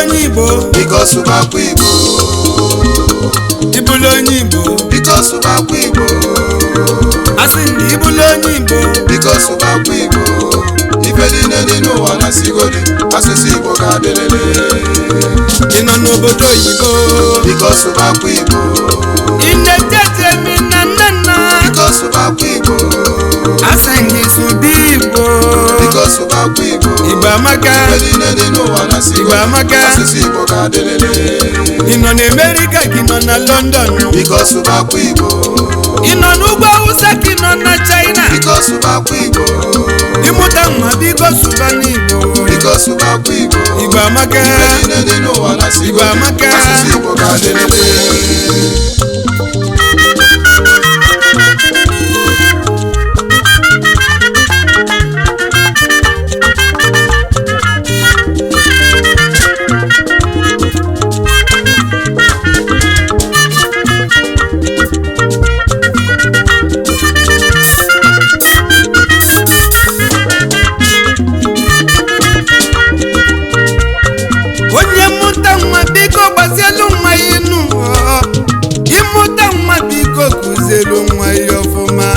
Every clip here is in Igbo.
Onye Igbo, Biko sụbakwa Igbo. Ịbụlụ onye Igbo, Biko sụbakwa Igbo. Asị m gị ịbụlụ onye Igbo, Biko sụbakwa Igbo. Ife niile dị n'ụwa na-asịgodi, asụsụ Igbo ga-adịrịrị. Ị nọ n'obodo oyibo, Biko sụbakwa Igbo. Ị na-ejeje mi na nne nna, Biko sụbakwa Igbo. Asị m gị sụba Igbo, Biko sụbakwa Igbo. Igbo amaka, Ife niile dị n'ụwa na-asịgodi, Igbo amaka. Asụsụ Igbo ga-adịrịrị. Ị nọ n'Amerika ka ị nọ na London, Biko sụbakwa Igbo. Ị nọ n'ugwu Awụsa ka ị nọ na China, Biko sụbakwa Igbo. Ịmụta nwa biko sụba n'Igbo, Biko sụbakwa Igbo. Igbo amaka, Ife niile dị n'ụwa na-asịgodi, Igbo amaka. Asụsụ Igbo ga-adịrịrị. Onye mụta nwa biko gbazielu nwa ya inu, ịmụta nwa biko kụzielu nwa ya ọfụma.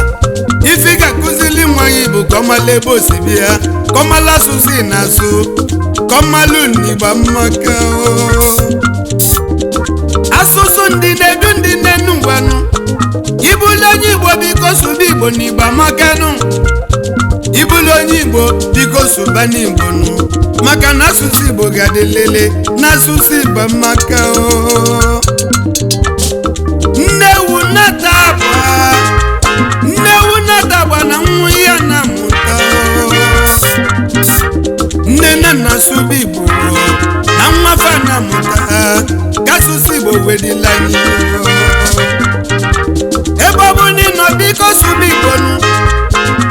Ife ị ga-akụzili nwa ya bụ ka ọmala ebe o si bịa, ka ọmala asụsụ ị na-asụ, ka ọmalụ n'Igbo amaka. Asụsụ ndị na-edu ndị na-enu ngwanụ, ịbụlụ onye Igbo biko sụba Igbo n'Igbo amakanụ. Ịbụlụ onye Igbo biko sụba n'Igbo nụ, maka na asụsụ Igbo ga-adị lele na asụsụ Igbo amaka. Nne ewu nata agba, nne ewu nata agba na nwa ya na-amụta. Nne na nna sụba Igbo na nwa fa na-amụta, ka asụsụ Igbo wedịla anyị. Ebe ọ bụ na ị nọ biko sụba Igbo nụ.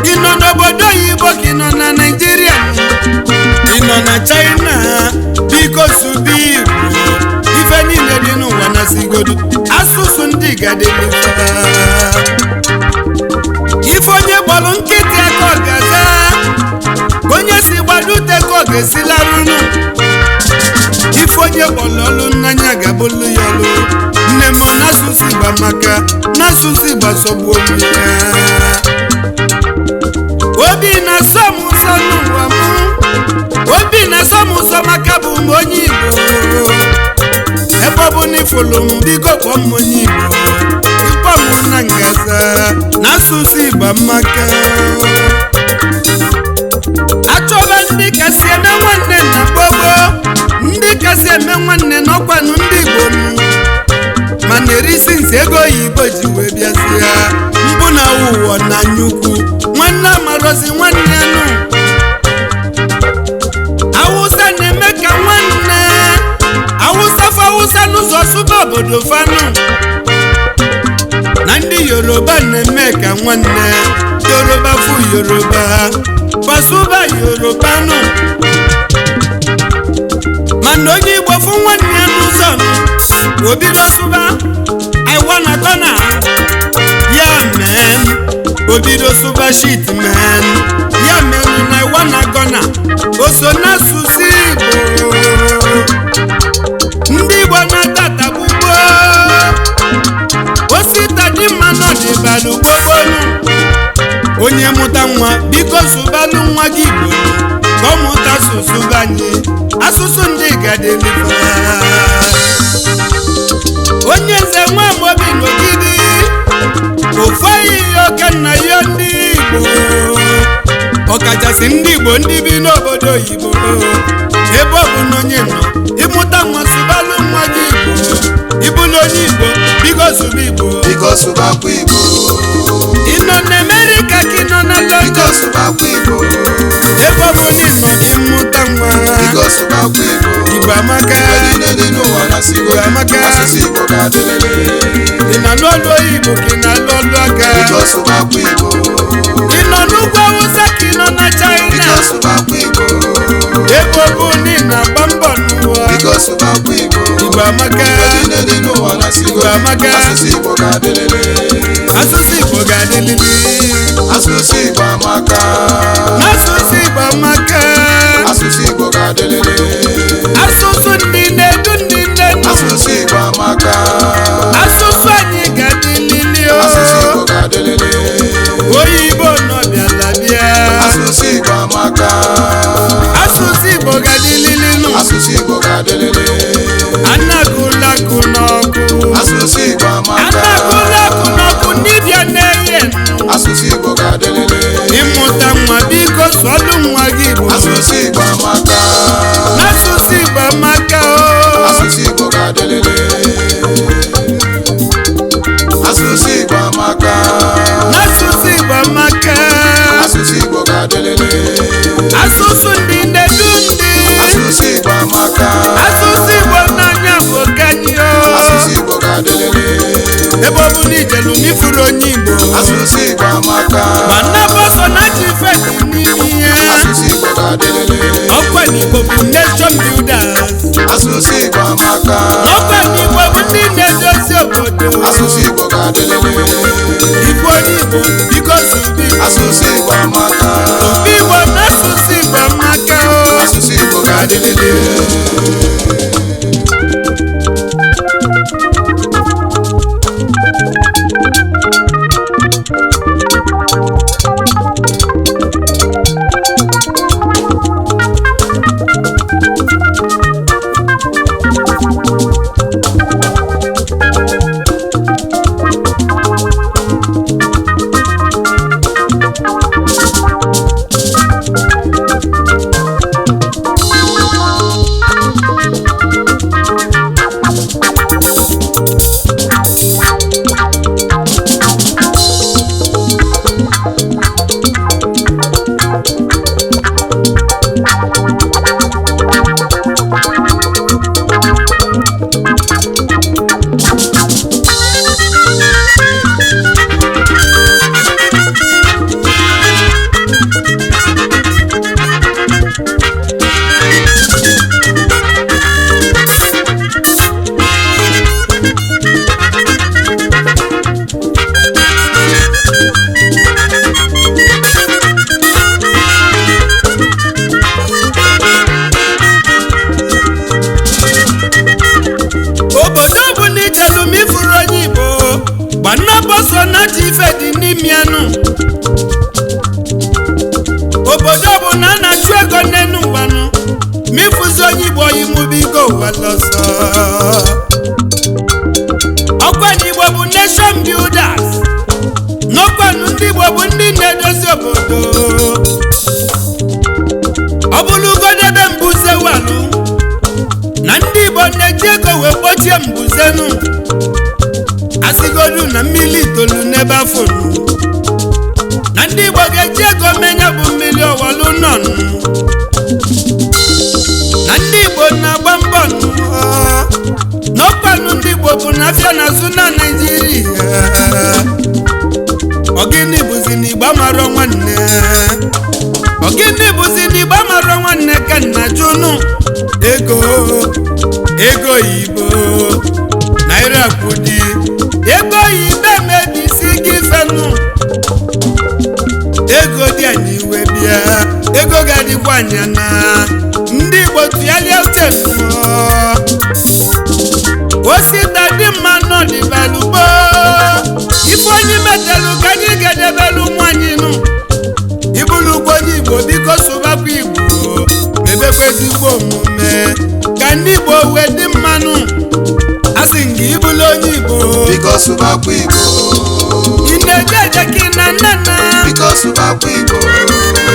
Ị nọ n'obodo oyibo ka ị nọ na Naịjirịa, ị nọ na China, biko sụba Igbo. Ife niile dị n'ụwa na-asịgodu asụsụ ndị ga-adịlịfa. Ife onye gbalụ nkịtị aka ọ ga-aza, ka onye si gbado ute ka ọ ga-esi larụnụ. Ife onye kpọrọ ọlụ n'anya ga-abụlụ ya ọlụ. Nne m, n'asụsụ Igbo amaka, n'asụsụ Igbo asọgbu onwe ya. Obi na-asọ m ụsọ n'ụwa m, obi na-asọ m ụsọ maka bụ m onye Igbo. Ebe ọ bụ na ịfụlụ m biko kpọọ m onye Igbo, ịkpọ m na ngaza n'asụsụ Igbo amaka. Achọba ndị kasị eme nwanne na gbogbo, ndị kasị eme nwanne n'ọkwanụ ndị Igbo nụ. Mana erisi nsi ego oyibo ji wee bịazịa mbụ na ụwa na anyukwu nwanne amarozi nwanne nụ. Awụsa na-eme ka nwanne Awụsa fa Awụsa n'ụzọ sụba obodo fanụ, na ndị Yoruba na-eme ka nwanne Yoruba fu Yoruba fasụba Yoruba nụ. Mana onye Igbo fụ nwanne ya n'ụzọ nụ, obido sụba I wanna gonna ya men, obido sụba shit men ya men na I wanna gonna oso n'asụsụ Igbo. Ndị Igbo na-atatabugbo osita dị mma n'ọdịbalụ gbogbolu. Onye mụta nwa biko sụbalụ nwa gị Igbo, ka ọ mụta asụsụ be anyị, asụsụ ndị ga-adịlifa. Onye nze nwa Amobi n'Ogidi, ofu ahịhịa ọka nna ya ndị Igbo, ọkachasị ndị Igbo ndị bi n'obodo oyibo. Ebe ọ bụ na onye nọ ịmụta nwa sụbalụ nwa gị Igbo. Ịbụlụ onye Igbo biko sụba Igbo. Biko sụbakwa Igbo. Ị nọ n'Amerika ka ị nọ na Biko London, sụbakwa Igbo. Ebe ọ bụ na ị nọ ịmụta nwa, Biko sụbakwa Igbo. Igbo amaka. Ife niile dị n'ụwa na-asịgodi, Igbo amaka. Asụsụ Igbo ga-adịrịrị. Ị na-alụ ọlụ oyibo ka ị na-alụ ọlụ aka, Biko sụbakwa Igbo. Ị nọ n'ugwu Awụsa ka ị nọ na China, Biko sụbakwa Igbo. Ebe ọ bụ na ị na-agba mbọ n'ụwa, Biko sụbakwa Igbo. Igbo amaka. Ife niile dị n'ụwa na-asịgodi, Igbo amaka. Asụsụ Igbo ga-adịrịrị. Asụsụ Igbo ga-adịlịlị. Asụsụ Igbo amaka. N'asụsụ Igbo amaka. Asụsụ Igbo ga-adịrịrị. Asụsụ ndị N'ọkwa n'Igbo bụ nation builders. Asụsụ Igbo amaka. N'ọkwa n'Igbo bụ ndị na-edozi obodo. Asụsụ Igbo ga-adịlịlị. Igbo onye Igbo, biko sụba Igbo. Asụsụ Igbo amaka. Sụba Igbo na asụsụ Igbo amaka o. Asụsụ Igbo ga-adịlịlị. Obodo bụ na ijelu ma ifuru onye Igbo gbanabọsọ na ji ife dị n'ime anụ. Obodo bụ na a na-achụ ego n'enu ụwanụ ma ịfụzi onye Igbo oyimubigo ụwa lọsọ. Ọkwa na Igbo bụ nation builders. N'ọkwanụ ndị Igbo bụ ndị na-edozi obodo. Ọ bụrụgodebe mbuze walụ na ndị Igbo na-eji ego wee kpochie mbuzenu, asịgodu na mmiri itolu n'ebe afọnụ na ndị Igbo ga-eji ego menye bụ mmiri ọwalụ nọnụ na ndị Igbo na-agba mbọ nụ n'ọkwanụ ndị Igbo bụ na afịa na azụ na Naịjirịa. Ọgịnị bụzi na Igbo amarọ nwanne? Ọgịnị bụzi na Igbo amarọ nwanne ka nna jụnụ? Ego, ego oyibo, naira kwudi ego oyibo emebisi gị fenụ. Ego dị anyị iwe bịa, ego ga-adịkwa anya na ndị Igbo tụgharịa uche nụọ. Osita dị mma n'ọdịbalugbo ife onye metalụ ka anyị ga-edebelu ụmụ anyị nụ. Ibulukwa onye Igbo, biko sụbakwa Igbo, mebekwa ezigbo omume ka ndị Igbo wee dị mmanụ. Asị m gị, ibulu onye Igbo, Biko sụbakwa Igbo. Ị na-eje eje ka ị na nna nna. Biko sụbakwa Igbo.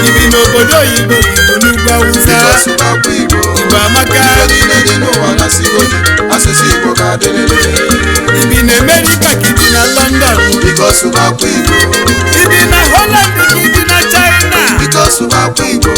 Ibi n'obodo oyibo, Igbo n'ugwu Awụsa. Biko sụbakwa Igbo. Igbo amaka. Ife niile dị n'ụwa na-asịgodi, asụsụ Igbo ga-adịlịlị. Ibi na Amerịka ka ibi na London. Biko sụbakwa Igbo. Ibi na Holland ka ibi na China. Biko sụbakwa Igbo.